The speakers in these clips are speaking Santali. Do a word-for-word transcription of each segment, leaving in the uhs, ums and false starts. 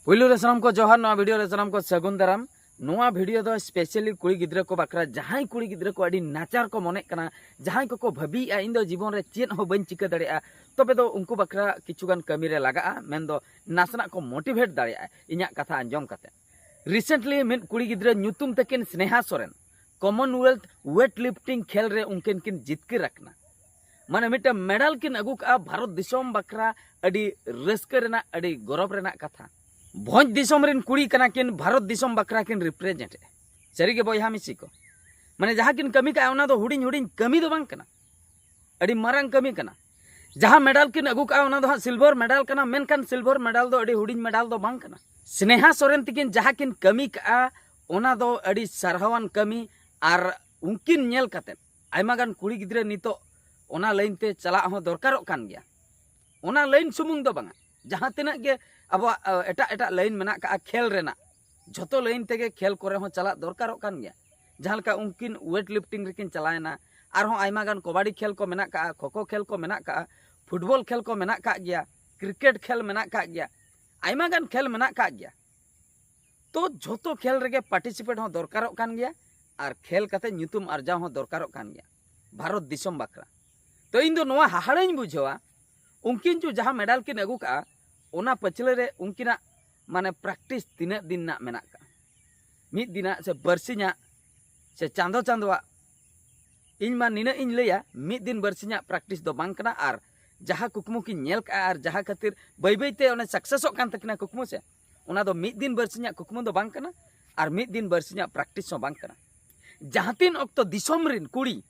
ᱯᱩᱭᱞᱩ ᱨᱮ ᱥᱟᱱᱟᱢ ᱠᱚ ᱡᱚᱦᱟᱨ, ᱱᱚᱣᱟ ᱵᱷᱤᱰᱤᱭᱳ ᱨᱮ ᱥᱟᱱᱟᱢ ᱠᱚ ᱥᱟᱹᱜᱩᱱ ᱫᱟᱨᱟᱢ᱾ ᱱᱚᱣᱟ ᱵᱷᱤᱰᱤᱭᱳ ᱫᱚ ᱥᱯᱮᱥᱟᱞᱤ ᱠᱩᱲᱤ ᱜᱤᱫᱽᱨᱟᱹ ᱠᱚ ᱵᱟᱠᱷᱨᱟ, ᱡᱟᱦᱟᱸᱭ ᱠᱩᱲᱤ ᱜᱤᱫᱽᱨᱟᱹ ᱠᱚ ᱟᱹᱰᱤ ᱱᱟᱪᱟᱨ ᱠᱚ ᱢᱚᱱᱮᱜ ᱠᱟᱱᱟ, ᱡᱟᱦᱟᱸᱭ ᱠᱚᱠᱚ ᱵᱷᱟᱹᱵᱤᱭᱮᱫᱼᱟ, "ᱤᱧ ᱫᱚ ᱡᱤᱵᱚᱱ ᱨᱮ ᱪᱮᱫ ᱦᱚᱸ ᱵᱟᱹᱧ ᱪᱤᱠᱟᱹ ᱫᱟᱲᱮᱭᱟᱜᱼᱟ", ᱛᱚᱵᱮ ᱫᱚ ᱩᱱᱠᱩ ᱵᱟᱠᱷᱨᱟ ᱠᱤᱪᱷᱩᱜᱟᱱ ᱠᱟᱹᱢᱤ ᱨᱮ ᱞᱟᱜᱟᱜᱼᱟ, ᱢᱮᱱᱫᱚ ᱱᱟᱥᱮᱱᱟᱜ ᱠᱚ ᱢᱳᱴᱤᱵᱷᱮᱴ ᱫᱟᱲᱮᱭᱟᱜᱼᱟ ᱤᱧᱟᱹᱜ ᱠᱟᱛᱷᱟ ᱟᱸᱡᱚᱢ ᱠᱟᱛᱮ᱾ ᱨᱤᱥᱮᱱᱴᱞᱤ ᱢᱤᱫ ᱠᱩᱲᱤ ᱜᱤᱫᱽᱨᱟᱹ ᱧᱩᱛᱩᱢ ᱛᱟᱹᱠᱤᱱ ᱥᱱᱮᱦᱟ ᱥᱚᱨᱮᱱ, ᱠᱚᱢᱚᱱᱣᱮᱞᱛᱷ ᱳᱭᱮᱴ ᱞᱤᱯᱷᱴᱤᱝ ᱠᱷᱮᱞ ᱨᱮ ᱩᱱᱠᱤᱱ ᱠᱤᱱ ᱡᱤᱛᱠᱟᱹᱨ ᱟᱠᱟᱱᱟ᱾ ᱢᱟᱱᱮ ᱢᱤᱫᱴᱟᱝ ᱢᱮᱰᱟᱞ ᱠᱤᱱ ᱟᱹᱜᱩ ᱠᱟᱜᱼᱟ ᱵᱷᱟᱨᱚᱛ ᱫᱤᱥᱚᱢ ᱵᱟᱠᱷᱨᱟ, ᱟᱹᱰᱤ ᱨᱟᱹᱥᱠᱟᱹ ᱨᱮᱱᱟᱜ, ᱟᱹᱰᱤ ᱜᱚᱨᱚᱵᱽ ᱨᱮᱱᱟᱜ ᱠᱟᱛᱷᱟ᱾ ᱵᱷᱚᱸᱡᱽ ᱫᱤᱥᱚᱢ ᱨᱮᱱ ᱠᱩᱲᱤ ᱠᱟᱱᱟ ᱠᱤᱱ, ᱵᱷᱟᱨᱚᱛ ᱫᱤᱥᱚᱢ ᱵᱟᱠᱷᱨᱟ ᱠᱤᱱ ᱨᱤᱯᱨᱮᱡᱮᱱᱴ ᱮᱫᱼᱟ᱾ ᱥᱟᱹᱨᱤᱜᱮ ᱵᱚᱭᱦᱟ ᱢᱤᱥᱤ ᱠᱚ, ᱢᱟᱱᱮ ᱡᱟᱦᱟᱸ ᱠᱤᱱ ᱠᱟᱹᱢᱤ ᱠᱟᱜᱼᱟ, ᱚᱱᱟ ᱫᱚ ᱦᱩᱰᱤᱧ ᱦᱩᱰᱤᱧ ᱠᱟᱹᱢᱤ ᱫᱚ ᱵᱟᱝ ᱠᱟᱱᱟ, ᱟᱹᱰᱤ ᱢᱟᱨᱟᱝ ᱠᱟᱹᱢᱤ ᱠᱟᱱᱟ᱾ ᱡᱟᱦᱟᱸ ᱢᱮᱰᱟᱞ ᱠᱤᱱ ᱟᱹᱜᱩ ᱠᱟᱜᱼᱟ, ᱚᱱᱟ ᱫᱚ ᱦᱟᱸᱜ ᱥᱤᱞᱵᱷᱟᱨ ᱢᱮᱰᱟᱞ ᱠᱟᱱᱟ, ᱢᱮᱱᱠᱷᱟᱱ ᱥᱤᱞᱵᱷᱟᱨ ᱢᱮᱰᱟᱞ ᱫᱚ ᱟᱹᱰᱤ ᱦᱩᱰᱤᱧ ᱢᱮᱰᱟᱞ ᱫᱚ ᱵᱟᱝ ᱠᱟᱱᱟ᱾ ᱥᱱᱮᱦᱟ ᱥᱚᱨᱮᱱ ᱛᱤᱠᱤᱱ ᱡᱟᱦᱟᱸ ᱠᱤᱱ ᱠᱟᱹᱢᱤ ᱠᱟᱜᱼᱟ, ᱚᱱᱟ ᱫᱚ ᱟᱹᱰᱤ ᱥᱟᱨᱦᱟᱣᱟᱱ ᱠᱟᱹᱢᱤ᱾ ᱟᱨ ᱩᱱᱠᱤᱱ ᱧᱮᱞ ᱠᱟᱛᱮᱫ ᱟᱭᱢᱟ ᱜᱟᱱ ᱠᱩᱲᱤ ᱜᱤᱫᱽᱨᱟᱹ ᱱᱤᱛᱚᱜ ᱚᱱᱟ ᱞᱟᱭᱤᱱ ᱛᱮ ᱪᱟᱞᱟᱜ ᱦᱚᱸ ᱫᱚᱨᱠᱟᱨᱚᱜ ᱠᱟᱱ ᱜᱮᱭᱟ᱾ ᱚᱱᱟ ᱞᱟᱭᱤᱱ ᱥᱩᱢᱩᱝ ᱫᱚ ᱵᱟᱝᱟ, ᱡᱟᱦᱟᱸ ᱛᱤᱱᱟᱹᱜ ᱜᱮ ᱟᱵᱚᱣᱟᱜ, ᱟ, ᱮᱴᱟᱜ ᱮᱴᱟᱜ ᱞᱟᱭᱤᱱ ᱢᱮᱱᱟᱜ ᱠᱟᱜᱼᱟ ᱠᱷᱮᱞ ᱨᱮᱱᱟᱜ, ᱡᱷᱚᱛᱚ ᱞᱟᱭᱤᱱ ᱛᱮᱜᱮ ᱠᱷᱮᱞ ᱠᱚᱨᱮ ᱦᱚᱸ ᱪᱟᱞᱟᱜ ᱫᱚᱨᱠᱟᱨᱚᱜ ᱠᱟᱱ ᱜᱮᱭᱟ᱾ ᱡᱟᱦᱟᱸ ᱞᱮᱠᱟ ᱩᱱᱠᱤᱱ ᱳᱭᱮᱴ ᱞᱤᱯᱷᱴᱤᱝ ᱨᱮᱠᱤᱱ ᱪᱟᱞᱟᱣᱮᱱᱟ, ᱟᱨᱦᱚᱸ ᱟᱭᱢᱟ ᱜᱟᱱ ᱠᱚᱵᱟᱰᱤ ᱠᱷᱮᱞ ᱠᱚ ᱢᱮᱱᱟᱜ ᱠᱟᱜᱼᱟ, ᱠᱷᱳ ᱠᱷᱳ ᱠᱷᱮᱞ ᱠᱚ ᱢᱮᱱᱟᱜ ᱠᱟᱜᱼᱟ, ᱯᱷᱩᱴᱵᱚᱞ ᱠᱷᱮᱞ ᱠᱚ ᱢᱮᱱᱟᱜ ᱠᱟᱜ ᱜᱮᱭᱟ, ᱠᱨᱤᱠᱮᱴ ᱠᱷᱮᱞ ᱢᱮᱱᱟᱜ ᱠᱟᱜ ᱜᱮᱭᱟ, ᱟᱭᱢᱟ ᱜᱟᱱ ᱠᱷᱮᱞ ᱢᱮᱱᱟᱜ ᱠᱟᱜ ᱜᱮᱭᱟ᱾ ᱛᱚ ᱡᱷᱚᱛᱚ ᱠᱷᱮᱞ ᱨᱮᱜᱮ ᱯᱟᱨᱴᱤᱥᱤᱯᱮᱴ ᱦᱚᱸ ᱫᱚᱨᱠᱟᱨᱚᱜ ᱠᱟᱱ ᱜᱮᱭᱟ, ᱟᱨ ᱠᱷᱮᱞ ᱠᱟᱛᱮ ᱧᱩᱛᱩᱢ ᱟᱨᱡᱟᱣ ᱦᱚᱸ ᱫᱚᱨᱠᱟᱨᱚᱜ ᱠᱟᱱ ᱜᱮᱭᱟ ᱵᱷᱟᱨᱚᱛ ᱫᱤᱥᱚᱢ ᱵᱟᱠᱷᱨᱟ᱾ ᱛᱚ ᱤᱧ ᱫᱚ ᱱᱚᱣᱟ ᱦᱟᱦᱟᱲᱟᱧ ᱵᱩᱡᱷᱟᱹᱣᱟ, ᱩᱱᱠᱤᱱ ᱡᱚ ᱡᱟᱦᱟᱸ ᱢᱮᱰᱟᱞ ᱠᱤᱱ ᱟᱹᱜᱩ ᱠᱟᱜᱼᱟ, ᱚᱱᱟ ᱯᱟᱹᱪᱷᱞᱟᱹ ᱨᱮ ᱩᱱᱠᱤᱱᱟᱜ ᱢᱟᱱᱮ ᱯᱨᱮᱠᱴᱤᱥ ᱛᱤᱱᱟᱹᱜ ᱫᱤᱱ ᱨᱮᱱᱟᱜ ᱢᱮᱱᱟᱜ ᱠᱟᱜᱼᱟ, ᱢᱤᱫ ᱫᱤᱱᱟᱜ ᱥᱮ ᱵᱟᱨᱥᱤᱧᱟᱜ ᱥᱮ ᱪᱟᱸᱫᱚ ᱪᱟᱸᱫᱚᱣᱟᱜ? ᱤᱧ ᱢᱟ ᱱᱤᱱᱟᱹᱜ ᱤᱧ ᱞᱟᱹᱭᱟ, ᱢᱤᱫ ᱫᱤᱱ ᱵᱟᱨᱥᱤᱧᱟᱜ ᱯᱨᱮᱠᱴᱤᱥ ᱫᱚ ᱵᱟᱝ ᱠᱟᱱᱟ᱾ ᱟᱨ ᱡᱟᱦᱟᱸ ᱠᱩᱠᱢᱩ ᱠᱤᱱ ᱧᱮᱞ ᱠᱟᱜᱼᱟ ᱟᱨ ᱡᱟᱦᱟᱸ ᱠᱷᱟᱹᱛᱤᱨ ᱵᱟᱹᱭ ᱵᱟᱹᱭ ᱛᱮ ᱚᱱᱮ ᱥᱟᱠᱥᱮᱥᱚᱜ ᱠᱟᱱ ᱛᱟᱹᱠᱤᱱᱟ ᱠᱩᱠᱢᱩ, ᱥᱮ ᱚᱱᱟ ᱫᱚ ᱢᱤᱫ ᱫᱤᱱ ᱵᱟᱨᱥᱤᱧᱟᱜ ᱠᱩᱠᱢᱩ ᱫᱚ ᱵᱟᱝ ᱠᱟᱱᱟ, ᱟᱨ ᱢᱤᱫ ᱫᱤᱱ ᱵᱟᱨᱥᱤᱧᱟᱜ ᱯᱨᱮᱠᱴᱤᱥ ᱦᱚᱸ ᱵᱟᱝ ᱠᱟᱱᱟ᱾ ᱡᱟᱦᱟᱸ ᱛᱤᱱ ᱚᱠᱛᱚ ᱫᱤᱥᱚᱢ ᱨᱮᱱ ᱠᱩᱲᱤ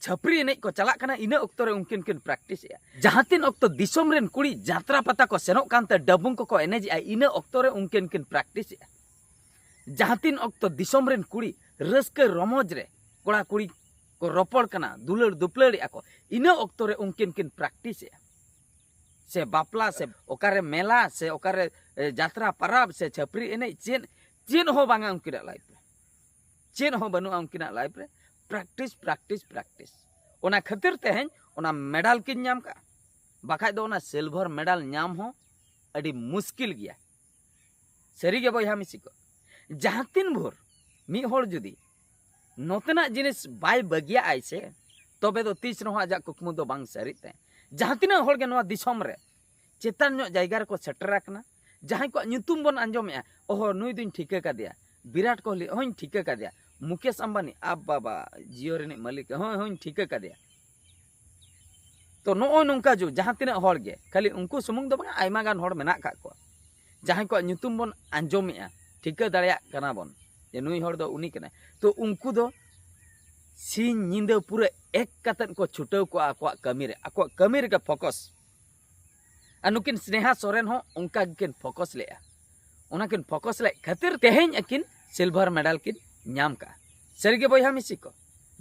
ᱪᱷᱟᱹᱯᱨᱤ ᱮᱱᱮᱡ ᱠᱚ ᱪᱟᱞᱟᱜ ᱠᱟᱱᱟ, ᱤᱱᱟᱹ ᱚᱠᱛᱚ ᱨᱮ ᱩᱱᱠᱤᱱ ᱠᱤᱱ ᱯᱨᱮᱠᱴᱤᱥ ᱮᱜᱼᱟ᱾ ᱡᱟᱦᱟᱸ ᱛᱤᱱ ᱚᱠᱛᱚ ᱫᱤᱥᱚᱢ ᱨᱮᱱ ᱠᱩᱲᱤ ᱡᱟᱛᱨᱟ ᱯᱟᱛᱟ ᱠᱚ ᱥᱮᱱᱚᱜ ᱠᱟᱱᱛᱮ ᱰᱟᱵᱩᱝ ᱠᱚᱠᱚ ᱮᱱᱮᱡᱮᱜᱼᱟ, ᱤᱱᱟᱹ ᱚᱠᱛᱚ ᱨᱮ ᱩᱱᱠᱤᱱ ᱠᱤᱱ ᱯᱨᱮᱠᱴᱤᱥ ᱮᱜᱼᱟ᱾ ᱡᱟᱦᱟᱸ ᱛᱤᱱ ᱚᱠᱛᱚ ᱫᱤᱥᱚᱢ ᱨᱮᱱ ᱠᱩᱲᱤ ᱨᱟᱹᱥᱠᱟᱹ ᱨᱚᱢᱚᱡᱽ ᱨᱮ ᱠᱚᱲᱟ ᱠᱩᱲᱤ ᱠᱚ ᱨᱚᱯᱚᱲ ᱠᱟᱱᱟ, ᱫᱩᱞᱟᱹᱲ ᱫᱩᱯᱞᱟᱹᱲᱮᱜᱼᱟ ᱠᱚ, ᱤᱱᱟᱹ ᱚᱠᱛᱚ ᱨᱮ ᱩᱱᱠᱤᱱ ᱠᱤᱱ ᱯᱨᱮᱠᱴᱤᱥ ᱮᱜᱼᱟ᱾ ᱥᱮ ᱵᱟᱯᱞᱟ, ᱥᱮ ᱚᱠᱟᱨᱮ ᱢᱮᱞᱟ, ᱥᱮ ᱚᱠᱟᱨᱮ, ᱮ, ᱡᱟᱛᱨᱟ ᱯᱟᱨᱟᱵᱽ, ᱥᱮ ᱪᱷᱟᱹᱯᱨᱤ ᱮᱱᱮᱡ, ᱪᱮᱫ, ᱪᱮᱫ ᱦᱚᱸ ᱵᱟᱝᱟ ᱩᱱᱠᱤᱱᱟᱜ ᱞᱟᱭᱤᱯᱷ ᱨᱮ᱾ ᱪᱮᱫ ᱦᱚᱸ ᱵᱟᱹᱱᱩᱜᱼᱟ ᱩᱱᱠᱤᱱᱟᱜ ᱞᱟᱭᱤᱯᱷ ᱨᱮ᱾ Practice, practice, practice. ᱚᱱᱟ ᱠᱷᱟᱹᱛᱤᱨ ᱛᱮᱦᱮᱧ ᱚᱱᱟ ᱢᱮᱰᱟᱞ ᱠᱤᱱ ᱧᱟᱢ ᱠᱟᱜᱼᱟ, ᱵᱟᱠᱷᱟᱡ ᱫᱚ ᱚᱱᱟ ᱥᱤᱞᱵᱷᱟᱨ ᱢᱮᱰᱟᱞ ᱧᱟᱢ ᱦᱚᱸ ᱟᱹᱰᱤ ᱢᱩᱥᱠᱤᱞ ᱜᱮᱭᱟ᱾ ᱥᱟᱹᱨᱤᱜᱮ ᱵᱚᱭᱦᱟ ᱢᱤᱥᱤ ᱠᱚ, ᱡᱟᱦᱟᱸ ᱛᱤᱱ ᱵᱷᱳᱨ ᱢᱤᱫ ᱦᱚᱲ ᱡᱩᱫᱤ ᱱᱚᱛᱮᱱᱟᱜ ᱡᱤᱱᱤᱥ ᱵᱟᱭ ᱵᱟᱹᱜᱤᱭᱟᱜ ᱟᱭ ᱥᱮ, ᱛᱚᱵᱮ ᱫᱚ ᱛᱤᱥ ᱨᱮᱦᱚᱸ ᱟᱡᱟᱜ ᱠᱩᱠᱢᱩ ᱫᱚ ᱵᱟᱝ ᱥᱟᱹᱨᱤᱜ ᱛᱟᱭᱟ᱾ ᱡᱟᱦᱟᱸ ᱛᱤᱱᱟᱹᱜ ᱦᱚᱲ ᱜᱮ ᱱᱚᱣᱟ ᱫᱤᱥᱚᱢ ᱨᱮ ᱪᱮᱛᱟᱱ ᱧᱚᱜ ᱡᱟᱭᱜᱟ ᱨᱮᱠᱚ ᱥᱮᱴᱮᱨ ᱟᱠᱟᱱᱟ, ᱡᱟᱦᱟᱸᱭ ᱠᱚᱣᱟᱜ ᱧᱩᱛᱩᱢ ᱵᱚᱱ ᱟᱸᱡᱚᱢᱮᱜᱼᱟ, ᱚᱦᱚ, ᱱᱩᱭ ᱫᱩᱧ ᱴᱷᱤᱠᱟᱹ ᱠᱟᱫᱮᱭᱟ, ᱵᱤᱨᱟᱴ ᱠᱳᱦᱞᱤ ᱦᱚᱸᱧ ᱴᱷᱤᱠᱟᱹ ᱠᱟᱫᱮᱭᱟ, ᱢᱩᱠᱮᱥ ᱟᱢᱵᱟᱱᱤ, ᱟ ᱵᱟᱵᱟ, ᱡᱤᱭᱳ ᱨᱤᱱᱤᱡ ᱢᱟᱹᱞᱤᱠ ᱦᱚᱸ ᱦᱚᱸᱧ ᱴᱷᱤᱠᱟᱹ ᱠᱟᱫᱮᱭᱟ᱾ ᱛᱚ ᱱᱚᱜᱼᱚᱭ ᱱᱚᱝᱠᱟ ᱡᱩ-, ᱡᱟᱦᱟᱸ ᱛᱤᱱᱟᱹᱜ ᱦᱚᱲ ᱜᱮ, ᱠᱷᱟᱹᱞᱤ ᱩᱱᱠᱩ ᱥᱩᱢᱩᱝ ᱫᱚ ᱵᱟᱝ, ᱟᱭᱢᱟ ᱜᱟᱱ ᱦᱚᱲ ᱢᱮᱱᱟᱜ ᱟᱠᱟᱫ ᱠᱚᱣᱟ, ᱡᱟᱦᱟᱸᱭ ᱠᱚᱣᱟᱜ ᱧᱩᱛᱩᱢ ᱵᱚᱱ ᱟᱸᱡᱚᱢᱮᱜᱼᱟ, ᱴᱷᱤᱠᱟᱹ ᱫᱟᱲᱮᱭᱟᱜ ᱠᱟᱱᱟ ᱵᱚᱱ ᱡᱮ ᱱᱩᱭ ᱦᱚᱲ ᱫᱚ ᱩᱱᱤ ᱠᱟᱱᱟᱭ᱾ ᱛᱚ ᱩᱱᱠᱩ ᱫᱚ ᱥᱤᱧ ᱧᱤᱫᱟᱹ ᱯᱩᱨᱟᱹ ᱮᱠ ᱠᱟᱛᱮᱫ ᱠᱚ ᱪᱷᱩᱴᱟᱹᱣ ᱠᱚᱜᱼᱟ ᱟᱠᱚᱣᱟᱜ ᱠᱟᱹᱢᱤ ᱨᱮ, ᱟᱠᱚᱣᱟᱜ ᱠᱟᱹᱢᱤ ᱨᱮᱜᱮ ᱯᱷᱳᱠᱟᱥ᱾ ᱟᱨ ᱱᱩᱠᱤᱱ ᱥᱱᱮᱦᱟ ᱥᱚᱨᱮᱱ ᱦᱚᱸ ᱚᱱᱠᱟ ᱜᱮᱠᱤᱱ ᱯᱷᱳᱠᱟᱥ ᱞᱮᱜᱼᱟ᱾ ᱚᱱᱟ ᱠᱤᱱ ᱯᱷᱳᱠᱟᱥ ᱞᱮᱫ ᱠᱷᱟᱹᱛᱤᱨ ᱛᱮᱦᱮᱧ ᱟᱹᱠᱤᱱ ᱥᱤᱞᱵᱷᱟᱨ ᱢᱮᱰᱟᱞ ᱠᱤᱱ ᱧᱟᱢ ᱠᱟᱜᱼᱟ᱾ ᱥᱟᱹᱨᱤᱜᱮ ᱵᱚᱭᱦᱟ ᱢᱤᱥᱤ ᱠᱚ,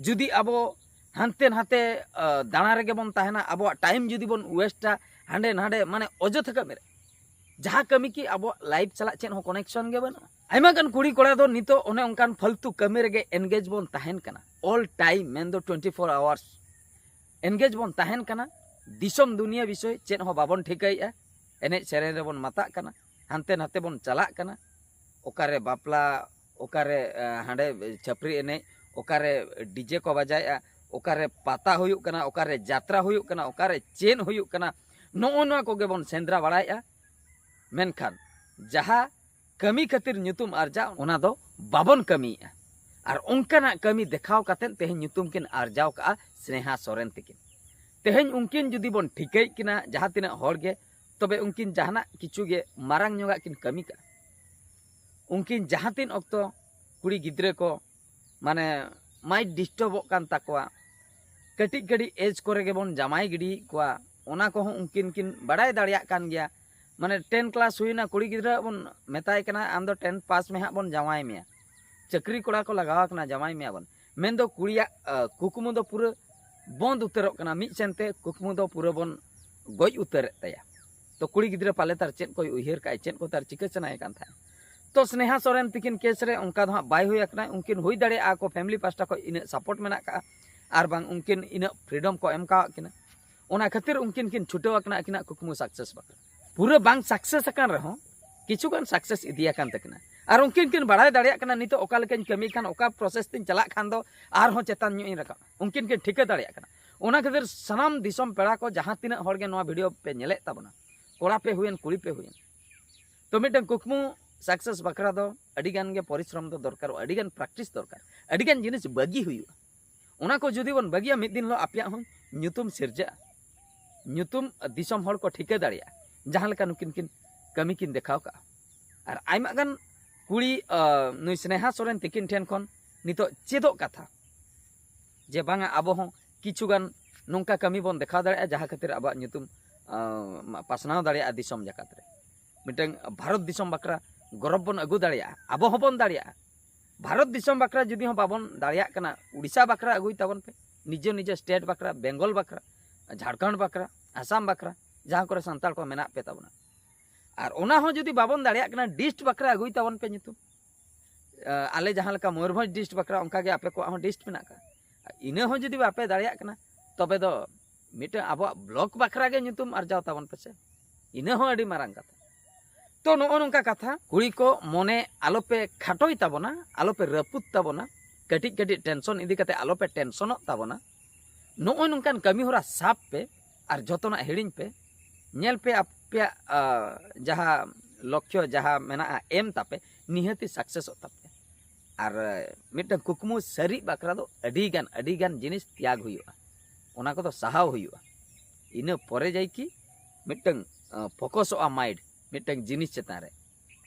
ᱡᱩᱫᱤ ᱟᱵᱚ ᱦᱟᱱᱛᱮ ᱱᱟᱛᱮ, ᱟ, ᱫᱟᱬᱟ ᱨᱮᱜᱮ ᱵᱚᱱ ᱛᱟᱦᱮᱱᱟ, ᱟᱵᱚᱣᱟᱜ ᱴᱟᱭᱤᱢ ᱡᱩᱫᱤ ᱵᱚᱱ ᱣᱮᱥᱴᱟ ᱦᱟᱸᱰᱮ ᱱᱟᱰᱮ, ᱢᱟᱱᱮ ᱚᱡᱚᱛᱷᱟ ᱠᱟᱹᱢᱤ ᱨᱮ, ᱡᱟᱦᱟᱸ ᱠᱟᱹᱢᱤ ᱠᱤ ᱟᱵᱚᱣᱟᱜ ᱞᱟᱭᱤᱯᱷ ᱥᱟᱞᱟᱜ ᱪᱮᱫ ᱦᱚᱸ ᱠᱚᱱᱮᱠᱥᱚᱱ ᱜᱮ ᱵᱟᱹᱱᱩᱜᱼᱟ᱾ ᱟᱭᱢᱟ ᱜᱟᱱ ᱠᱩᱲᱤ ᱠᱚᱲᱟ ᱫᱚ ᱱᱤᱛᱚᱜ ᱚᱱᱮ ᱚᱱᱠᱟᱱ ᱯᱷᱟᱞᱛᱩ ᱠᱟᱹᱢᱤ ᱨᱮᱜᱮ ᱮᱱᱜᱮᱡᱽ ᱵᱚᱱ ᱛᱟᱦᱮᱱ ᱠᱟᱱᱟ, ᱚᱞ ᱴᱟᱭᱤᱢ, ᱢᱮᱱᱫᱚ ᱴᱩᱭᱮᱱᱴᱤ ᱯᱷᱳᱨ ᱟᱣᱟᱨᱥ ᱮᱱᱜᱮᱡᱽ ᱵᱚᱱ ᱛᱟᱦᱮᱱ ᱠᱟᱱᱟ᱾ ᱫᱤᱥᱚᱢ ᱫᱩᱱᱤᱭᱟᱹ ᱵᱤᱥᱚᱭ ᱪᱮᱫ ᱦᱚᱸ ᱵᱟᱵᱚᱱ ᱴᱷᱤᱠᱟᱹᱭᱮᱫᱼᱟ᱾ ᱮᱱᱮᱡ ᱥᱮᱨᱮᱧ ᱨᱮᱵᱚᱱ ᱢᱟᱛᱟᱜ ᱠᱟᱱᱟ, ᱦᱟᱱᱛᱮ ᱱᱟᱛᱮ ᱵᱚᱱ ᱪᱟᱞᱟᱜ ᱠᱟᱱᱟ, ᱚᱠᱟᱨᱮ ᱵᱟᱯᱞᱟ, ᱚᱠᱟᱨᱮ, ᱮ, ᱦᱟᱸᱰᱮ ᱪᱷᱟᱹᱯᱨᱤ ᱮᱱᱮᱡ, ᱚᱠᱟᱨᱮ ᱰᱤᱡᱮ ᱠᱚ ᱵᱟᱡᱟᱭᱮᱫᱼᱟ, ᱚᱠᱟᱨᱮ ᱯᱟᱛᱟ ᱦᱩᱭᱩᱜ ᱠᱟᱱᱟ, ᱚᱠᱟᱨᱮ ᱡᱟᱛᱨᱟ ᱦᱩᱭᱩᱜ ᱠᱟᱱᱟ, ᱚᱠᱟᱨᱮ ᱪᱮᱫ ᱦᱩᱭᱩᱜ ᱠᱟᱱᱟ, ᱱᱚᱜᱼᱚ ᱱᱚᱣᱟ ᱠᱚᱜᱮ ᱵᱚᱱ ᱥᱮᱸᱫᱽᱨᱟ ᱵᱟᱲᱟᱭᱮᱫᱼᱟ᱾ ᱢᱮᱱᱠᱷᱟᱱ ᱡᱟᱦᱟᱸ ᱠᱟᱹᱢᱤ ᱠᱷᱟᱹᱛᱤᱨ ᱧᱩᱛᱩᱢ ᱟᱨᱡᱟᱣ, ᱚᱱᱟ ᱫᱚ ᱵᱟᱵᱚᱱ ᱠᱟᱹᱢᱤᱭᱮᱫᱼᱟ᱾ ᱟᱨ ᱚᱱᱠᱟᱱᱟᱜ ᱠᱟᱹᱢᱤ ᱫᱮᱠᱷᱟᱣ ᱠᱟᱛᱮᱫ ᱛᱮᱦᱮᱧ ᱧᱩᱛᱩᱢ ᱠᱤᱱ ᱟᱨᱡᱟᱣ ᱠᱟᱜᱼᱟ ᱥᱱᱮᱦᱟ ᱥᱚᱨᱮᱱ ᱛᱤᱠᱤᱱ᱾ ᱛᱮᱦᱮᱧ ᱩᱱᱠᱤᱱ ᱡᱩᱫᱤ ᱵᱚᱱ ᱴᱷᱤᱠᱟᱹᱭᱮᱫ ᱠᱤᱱᱟ ᱡᱟᱦᱟᱸ ᱛᱤᱱᱟᱹᱜ ᱦᱚᱲ ᱜᱮ, ᱛᱚᱵᱮ ᱩᱱᱠᱤᱱ ᱡᱟᱦᱟᱱᱟᱜ ᱠᱤᱪᱷᱩ ᱜᱮ ᱢᱟᱨᱟᱝ ᱧᱚᱜᱟᱜ ᱠᱤᱱ ᱠᱟᱹᱢᱤ ᱠᱟᱜᱼᱟ᱾ ᱩᱱᱠᱤᱱ ᱡᱟᱦᱟᱸ ᱛᱤᱱ ᱚᱠᱛᱚ ᱠᱩᱲᱤ ᱜᱤᱫᱽᱨᱟᱹ ᱠᱚ, ᱢᱟᱱᱮ, ᱢᱟᱭᱤᱱᱰ ᱰᱤᱥᱴᱟᱨᱵᱚᱜ ᱠᱟᱱ ᱛᱟᱠᱚᱣᱟ, ᱠᱟᱹᱴᱤᱡ ᱠᱟᱹᱴᱤᱡ ᱮᱡᱽ ᱠᱚᱨᱮ ᱜᱮᱵᱚᱱ ᱡᱟᱢᱟᱭ ᱜᱤᱰᱤᱭᱮᱫ ᱠᱚᱣᱟ, ᱚᱱᱟ ᱠᱚᱦᱚᱸ ᱩᱱᱠᱤᱱ ᱠᱤᱱ ᱵᱟᱲᱟᱭ ᱫᱟᱲᱮᱭᱟᱜ ᱠᱟᱱ ᱜᱮᱭᱟ᱾ ᱢᱟᱱᱮ ᱴᱮᱱ ᱠᱞᱟᱥ ᱦᱩᱭᱱᱟ, ᱠᱩᱲᱤ ᱜᱤᱫᱽᱨᱟᱹ ᱵᱚᱱ ᱢᱮᱛᱟᱭ ᱠᱟᱱᱟ, "ᱟᱢ ᱫᱚ ᱴᱮᱱ ᱯᱟᱥ ᱢᱮ ᱦᱟᱸᱜ, ᱵᱚᱱ ᱡᱟᱶᱟᱭ ᱢᱮᱭᱟ, ᱪᱟᱹᱠᱨᱤ ᱠᱚᱲᱟ ᱠᱚ ᱞᱟᱜᱟᱣ ᱟᱠᱟᱱᱟ, ᱡᱟᱶᱟᱭ ᱢᱮᱭᱟ ᱵᱚᱱ", ᱢᱮᱱᱫᱚ ᱠᱩᱲᱤᱭᱟᱜ, ᱟ, ᱠᱩᱠᱢᱩ ᱫᱚ ᱯᱩᱨᱟᱹ ᱵᱚᱱᱫ ᱩᱛᱟᱹᱨᱚᱜ ᱠᱟᱱᱟ᱾ ᱢᱤᱫ ᱥᱮᱱᱛᱮ ᱠᱩᱠᱢᱩ ᱫᱚ ᱯᱩᱨᱟᱹ ᱵᱚᱱ ᱜᱚᱡ ᱩᱛᱟᱹᱨᱮᱫ ᱛᱟᱭᱟ᱾ ᱛᱚ ᱠᱩᱲᱤ ᱜᱤᱫᱽᱨᱟᱹ ᱯᱟᱞᱮ ᱛᱟᱨ ᱪᱮᱫ ᱠᱚᱭ ᱩᱭᱦᱟᱹᱨ ᱠᱟᱜᱼᱟᱭ, ᱪᱮᱫ ᱠᱚ ᱛᱟᱨ ᱪᱤᱠᱟᱹ ᱥᱟᱱᱟᱭᱮ ᱠᱟᱱ ᱛᱟᱦᱮᱸᱫ᱾ ᱛᱚ ᱥᱱᱮᱦᱟ ᱥᱚᱨᱮᱱ ᱛᱤᱠᱤᱱ ᱠᱮᱥ ᱨᱮ ᱚᱱᱠᱟ ᱫᱚ ᱦᱟᱸᱜ ᱵᱟᱭ ᱦᱩᱭ ᱟᱠᱟᱱᱟ᱾ ᱩᱱᱠᱤᱱ ᱦᱩᱭ ᱫᱟᱲᱮᱭᱟᱜᱼᱟ ᱟᱠᱚ ᱯᱷᱮᱢᱤᱞᱤ ᱯᱟᱥᱴᱟ ᱠᱷᱚᱱ ᱤᱱᱟᱹᱜ ᱥᱟᱯᱳᱨᱴ ᱢᱮᱱᱟᱜ ᱠᱟᱜᱼᱟ, ᱟᱨ ᱵᱟᱝ ᱩᱱᱠᱤᱱ ᱤᱱᱟᱹᱜ ᱯᱷᱨᱤᱰᱚᱢ ᱠᱚ ᱮᱢ ᱠᱟᱣᱟᱫ ᱠᱤᱱᱟ᱾ ᱚᱱᱟ ᱠᱷᱟᱹᱛᱤᱨ ᱩᱱᱠᱤᱱ ᱠᱤᱱ ᱪᱷᱩᱴᱟᱹᱣ ᱟᱠᱟᱱᱟ ᱟᱹᱠᱤᱱᱟᱜ ᱠᱩᱠᱢᱩ ᱥᱟᱠᱥᱮᱥ ᱵᱟᱠᱷᱨᱟ᱾ ᱯᱩᱨᱟᱹ ᱵᱟᱝ ᱥᱟᱠᱥᱮᱥ ᱟᱠᱟᱱ ᱨᱮᱦᱚᱸ ᱠᱤᱪᱷᱩ ᱜᱟᱱ ᱥᱟᱠᱥᱮᱥ ᱤᱫᱤᱭᱟᱠᱟᱱ ᱛᱟᱹᱠᱤᱱᱟ᱾ ᱟᱨ ᱩᱱᱠᱤᱱ ᱠᱤᱱ ᱵᱟᱲᱟᱭ ᱫᱟᱲᱮᱭᱟᱜ ᱠᱟᱱᱟ ᱱᱤᱛᱚᱜ ᱚᱠᱟ ᱞᱮᱠᱟᱧ ᱠᱟᱹᱢᱤ ᱠᱷᱟᱱ, ᱚᱠᱟ ᱯᱨᱚᱥᱮᱥ ᱛᱤᱧ ᱪᱟᱞᱟᱜ ᱠᱷᱟᱱ ᱫᱚ ᱟᱨᱦᱚᱸ ᱪᱮᱛᱟᱱ ᱧᱚᱜ ᱤᱧ ᱨᱟᱠᱟᱵ, ᱩᱱᱠᱤᱱ ᱠᱤᱱ ᱴᱷᱤᱠᱟᱹ ᱫᱟᱲᱮᱭᱟᱜ ᱠᱟᱱᱟ᱾ ᱚᱱᱟ ᱠᱷᱟᱹᱛᱤᱨ ᱥᱟᱱᱟᱢ ᱫᱤᱥᱚᱢ ᱯᱮᱲᱟ ᱠᱚ ᱡᱟᱦᱟᱸ ᱛᱤᱱᱟᱹᱜ ᱦᱚᱲ ᱜᱮ ᱱᱚᱣᱟ ᱵᱷᱤᱰᱤᱭᱳ ᱯᱮ ᱧᱮᱞᱮᱫ ᱛᱟᱵᱚᱱᱟ, ᱠᱚᱲᱟ ᱯᱮ ᱦᱩᱭᱮᱱ, ᱠᱩᱲᱤ ᱯᱮ ᱦᱩᱭᱮᱱ, ᱛᱚ ᱢᱤᱫᱴᱟᱝ ᱠᱩᱠᱢᱩ ᱥᱟᱠᱥᱮᱥ ᱵᱟᱠᱷᱨᱟ ᱫᱚ ᱟᱹᱰᱤ ᱜᱟᱱ ᱜᱮ ᱯᱚᱨᱤᱥᱨᱚᱢ ᱫᱚ ᱫᱚᱨᱠᱟᱨᱚᱜᱼᱟ, ᱟᱹᱰᱤ ᱜᱟᱱ ᱯᱨᱮᱠᱴᱤᱥ ᱫᱚᱨᱠᱟᱨ, ᱟᱹᱰᱤ ᱜᱟᱱ ᱡᱤᱱᱤᱥ ᱵᱟᱹᱜᱤ ᱦᱩᱭᱩᱜᱼᱟ᱾ ᱚᱱᱟ ᱠᱚ ᱡᱩᱫᱤ ᱵᱚᱱ ᱵᱟᱹᱜᱤᱭᱟ, ᱢᱤᱫ ᱫᱤᱱ ᱦᱤᱞᱳᱜ ᱟᱯᱮᱭᱟᱜ ᱦᱚᱸ ᱧᱩᱛᱩᱢ ᱥᱤᱨᱡᱟᱹᱜᱼᱟ, ᱧᱩᱛᱩᱢ ᱫᱤᱥᱚᱢ ᱦᱚᱲ ᱠᱚ ᱴᱷᱤᱠᱟᱹ ᱫᱟᱲᱮᱭᱟᱜᱼᱟ, ᱡᱟᱦᱟᱸ ᱞᱮᱠᱟ ᱱᱩᱠᱤᱱ ᱠᱤᱱ ᱠᱟᱹᱢᱤ ᱠᱤᱱ ᱫᱮᱠᱷᱟᱣ ᱠᱟᱜᱼᱟ᱾ ᱟᱨ ᱟᱭᱢᱟ ᱜᱟᱱ ᱠᱩᱲᱤ, ᱟᱸ, ᱱᱩᱭ ᱥᱱᱮᱦᱟ ᱥᱚᱨᱮᱱ ᱛᱤᱠᱤᱱ ᱴᱷᱮᱱ ᱠᱷᱚᱱ ᱱᱤᱛᱚᱜ ᱪᱮᱫᱚᱜ ᱠᱟᱛᱷᱟ, ᱡᱮ ᱵᱟᱝᱟ ᱟᱵᱚ ᱦᱚᱸ ᱠᱤᱪᱷᱩ ᱜᱟᱱ ᱱᱚᱝᱠᱟ ᱠᱟᱹᱢᱤ ᱵᱚᱱ ᱫᱮᱠᱷᱟᱣ ᱫᱟᱲᱮᱭᱟᱜᱼᱟ, ᱡᱟᱦᱟᱸ ᱠᱷᱟᱹᱛᱤᱨ ᱟᱵᱚᱣᱟᱜ ᱧᱩᱛᱩᱢ, ᱟᱸ, ᱯᱟᱥᱱᱟᱣ ᱫᱟᱲᱮᱭᱟᱜᱼᱟ ᱫᱤᱥᱚᱢ ᱡᱟᱠᱟᱛ ᱨᱮ᱾ ᱢᱤᱫᱴᱟᱝ ᱵᱷᱟᱨᱚᱛ ᱫᱤᱥᱚᱢ ᱵᱟᱠᱷᱨᱟ ᱜᱚᱨᱚᱵᱽ ᱵᱚᱱ ᱟᱹᱜᱩ ᱫᱟᱲᱮᱭᱟᱜᱼᱟ, ᱟᱵᱚ ᱦᱚᱸᱵᱚᱱ ᱫᱟᱲᱮᱭᱟᱜᱼᱟ᱾ ᱵᱷᱟᱨᱚᱛ ᱫᱤᱥᱚᱢ ᱵᱟᱠᱷᱨᱟ ᱡᱩᱫᱤ ᱦᱚᱸ ᱵᱟᱵᱚᱱ ᱫᱟᱲᱮᱭᱟᱜ ᱠᱟᱱᱟ, ᱩᱲᱤᱥᱥᱟ ᱵᱟᱠᱷᱨᱟ ᱟᱹᱜᱩᱭ ᱛᱟᱵᱚᱱ ᱯᱮ, ᱱᱤᱡᱮ ᱱᱤᱡᱮ ᱥᱴᱮᱴ ᱵᱟᱠᱷᱨᱟ, ᱵᱮᱝᱜᱚᱞ ᱵᱟᱠᱷᱨᱟ, ᱡᱷᱟᱲᱠᱷᱚᱸᱰ ᱵᱟᱠᱷᱨᱟ, ᱟᱥᱟᱢ ᱵᱟᱠᱷᱨᱟ, ᱡᱟᱦᱟᱸ ᱠᱚᱨᱮ ᱥᱟᱱᱛᱟᱲ ᱠᱚ ᱢᱮᱱᱟᱜ ᱯᱮ ᱛᱟᱵᱚᱱᱟ᱾ ᱟᱨ ᱚᱱᱟ ᱦᱚᱸ ᱡᱩᱫᱤ ᱵᱟᱵᱚᱱ ᱫᱟᱲᱮᱭᱟᱜ ᱠᱟᱱᱟ, ᱰᱤᱥᱴ ᱵᱟᱠᱷᱨᱟ ᱟᱹᱜᱩᱭ ᱛᱟᱵᱚᱱ ᱯᱮ ᱧᱩᱛᱩᱢ᱾ ᱟᱸ, ᱟᱞᱮ ᱡᱟᱦᱟᱸ ᱞᱮᱠᱟ ᱢᱚᱭᱩᱨᱵᱷᱚᱸᱡᱽ ᱰᱤᱥᱴ ᱵᱟᱠᱷᱨᱟ, ᱚᱱᱠᱟ ᱜᱮ ᱟᱯᱮ ᱠᱚᱣᱟᱜ ᱦᱚᱸ ᱰᱤᱥᱴ ᱢᱮᱱᱟᱜ ᱟᱠᱟᱫ᱾ ᱤᱱᱟᱹ ᱦᱚᱸ ᱡᱩᱫᱤ ᱵᱟᱯᱮ ᱫᱟᱲᱮᱭᱟᱜ ᱠᱟᱱᱟ, ᱛᱚᱵᱮ ᱫᱚ ᱢᱤᱫᱴᱟᱝ ᱟᱵᱚᱣᱟᱜ ᱵᱞᱚᱠ ᱵᱟᱠᱷᱨᱟ ᱜᱮ ᱧᱩᱛᱩᱢ ᱟᱨᱡᱟᱣ ᱛᱟᱵᱚᱱ ᱯᱮᱥᱮ, ᱤᱱᱟᱹ ᱦᱚᱸ ᱟᱹᱰᱤ ᱢᱟᱨᱟᱝ ᱠᱟᱛᱷᱟ᱾ ᱛᱚ ᱱᱚᱜᱼᱚ ᱱᱚᱝᱠᱟ ᱠᱟᱛᱷᱟ, ᱠᱩᱲᱤ ᱠᱚ ᱢᱚᱱᱮ ᱟᱞᱚᱯᱮ ᱠᱷᱟᱴᱚᱭ ᱛᱟᱵᱚᱱᱟ, ᱟᱞᱚᱯᱮ ᱨᱟᱹᱯᱩᱫ ᱛᱟᱵᱚᱱᱟ, ᱠᱟᱹᱴᱤᱡ ᱠᱟᱹᱴᱤᱡ ᱴᱮᱱᱥᱚᱱ ᱤᱫᱤ ᱠᱟᱛᱮ ᱟᱞᱚᱯᱮ ᱴᱮᱱᱥᱚᱱᱚᱜ ᱛᱟᱵᱚᱱᱟ᱾ ᱱᱚᱜᱼᱚ ᱱᱚᱝᱠᱟᱱ ᱠᱟᱹᱢᱤ ᱦᱚᱨᱟ ᱥᱟᱵ ᱯᱮ ᱟᱨ ᱡᱚᱛᱚᱱᱟᱜ ᱦᱤᱲᱤᱧ ᱯᱮ᱾ ᱧᱮᱞ ᱯᱮ ᱟᱯᱮᱭᱟᱜ, ᱟ, ᱡᱟᱦᱟᱸ ᱞᱚᱠᱠᱷᱚ, ᱡᱟᱦᱟᱸ ᱢᱮᱱᱟᱜᱼᱟ ᱮᱢ ᱛᱟᱯᱮ, ᱱᱤᱦᱟᱹᱛᱤ ᱥᱟᱠᱥᱮᱥᱚᱜ ᱛᱟᱯᱮᱭᱟ᱾ ᱟᱨ, ᱟ, ᱢᱤᱫᱴᱟᱝ ᱠᱩᱠᱢᱩ ᱥᱟᱹᱨᱤ ᱵᱟᱠᱷᱨᱟ ᱫᱚ ᱟᱹᱰᱤ ᱜᱟᱱ, ᱟᱹᱰᱤ ᱜᱟᱱ ᱡᱤᱱᱤᱥ ᱛᱮᱭᱟᱜᱽ ᱦᱩᱭᱩᱜᱼᱟ, ᱚᱱᱟ ᱠᱚᱫᱚ ᱥᱟᱦᱟᱣ ᱦᱩᱭᱩᱜᱼᱟ᱾ ᱤᱱᱟᱹ ᱯᱚᱨᱮ ᱡᱟᱭᱠᱤ ᱢᱤᱫᱴᱟᱝ, ᱟ, ᱯᱷᱳᱠᱚᱥᱚᱜᱼᱟ ᱢᱟᱭᱤᱱᱰ ᱢᱤᱫᱴᱟᱝ ᱡᱤᱱᱤᱥ ᱪᱮᱛᱟᱱ ᱨᱮ᱾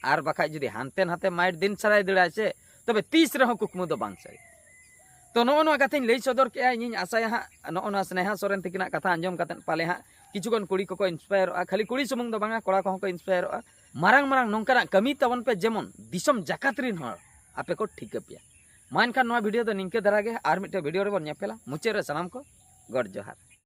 ᱟᱨ ᱵᱟᱠᱷᱟᱡ ᱡᱩᱫᱤ ᱦᱟᱱᱛᱮ ᱱᱟᱛᱮ ᱢᱟᱭᱤᱱᱰ ᱫᱤᱱ ᱥᱟᱨᱟᱭ ᱫᱟᱹᱲᱟ ᱥᱮ, ᱛᱚᱵᱮ ᱛᱤᱥ ᱨᱮᱦᱚᱸ ᱠᱩᱠᱢᱩ ᱫᱚ ᱵᱟᱝ ᱥᱟᱹᱨᱤ᱾ ᱛᱚ ᱱᱚᱜᱼᱚ ᱱᱚᱣᱟ ᱠᱟᱛᱷᱟᱧ ᱞᱟᱹᱭ ᱥᱚᱫᱚᱨ ᱠᱮᱜᱼᱟ᱾ ᱤᱧᱤᱧ ᱟᱥᱟᱭᱟ ᱦᱟᱸᱜ ᱱᱚᱜᱼᱚ ᱱᱚᱣᱟ ᱥᱱᱮᱦᱟ ᱥᱚᱨᱮᱱ ᱛᱤᱠᱤᱱᱟᱜ ᱠᱟᱛᱷᱟ ᱟᱸᱡᱚᱢ ᱠᱟᱛᱮᱫ ᱯᱟᱞᱮ ᱦᱟᱸᱜ ᱠᱤᱪᱷᱩ ᱜᱟᱱ ᱠᱩᱲᱤ ᱠᱚᱠᱚ ᱤᱱᱥᱯᱟᱭᱟᱨᱚᱜᱼᱟ᱾ ᱠᱷᱟᱹᱞᱤ ᱠᱩᱲᱤ ᱥᱩᱢᱩᱝ ᱫᱚ ᱵᱟᱝᱟ, ᱠᱚᱲᱟ ᱠᱚᱦᱚᱸ ᱠᱚ ᱤᱱᱥᱯᱟᱭᱟᱨᱚᱜᱼᱟ᱾ ᱢᱟᱨᱟᱝ ᱢᱟᱨᱟᱝ ᱱᱚᱝᱠᱟᱱᱟᱜ ᱠᱟᱹᱢᱤ ᱛᱟᱵᱚᱱ ᱯᱮ, ᱡᱮᱢᱚᱱ ᱫᱤᱥᱚᱢ ᱡᱟᱠᱟᱛ ᱨᱤᱱ ᱦᱚᱲ ᱟᱯᱮ ᱠᱚ ᱴᱷᱤᱠᱟᱹ ᱯᱮᱭᱟ᱾ ᱢᱟ ᱮᱱᱠᱷᱟᱱ ᱱᱚᱣᱟ ᱵᱷᱤᱰᱤᱭᱳ ᱫᱚ ᱱᱤᱝᱠᱟᱹ ᱫᱷᱟᱨᱟ ᱜᱮ, ᱟᱨ ᱢᱤᱫᱴᱮᱱ ᱵᱷᱤᱰᱤᱭᱳ ᱨᱮᱵᱚᱱ ᱧᱮᱯᱮᱞᱟ᱾ ᱢᱩᱪᱟᱹᱫ ᱨᱮ ᱥᱟᱱᱟᱢ ᱠᱚ ᱜᱚᱰ ᱡᱚᱦᱟᱨ᱾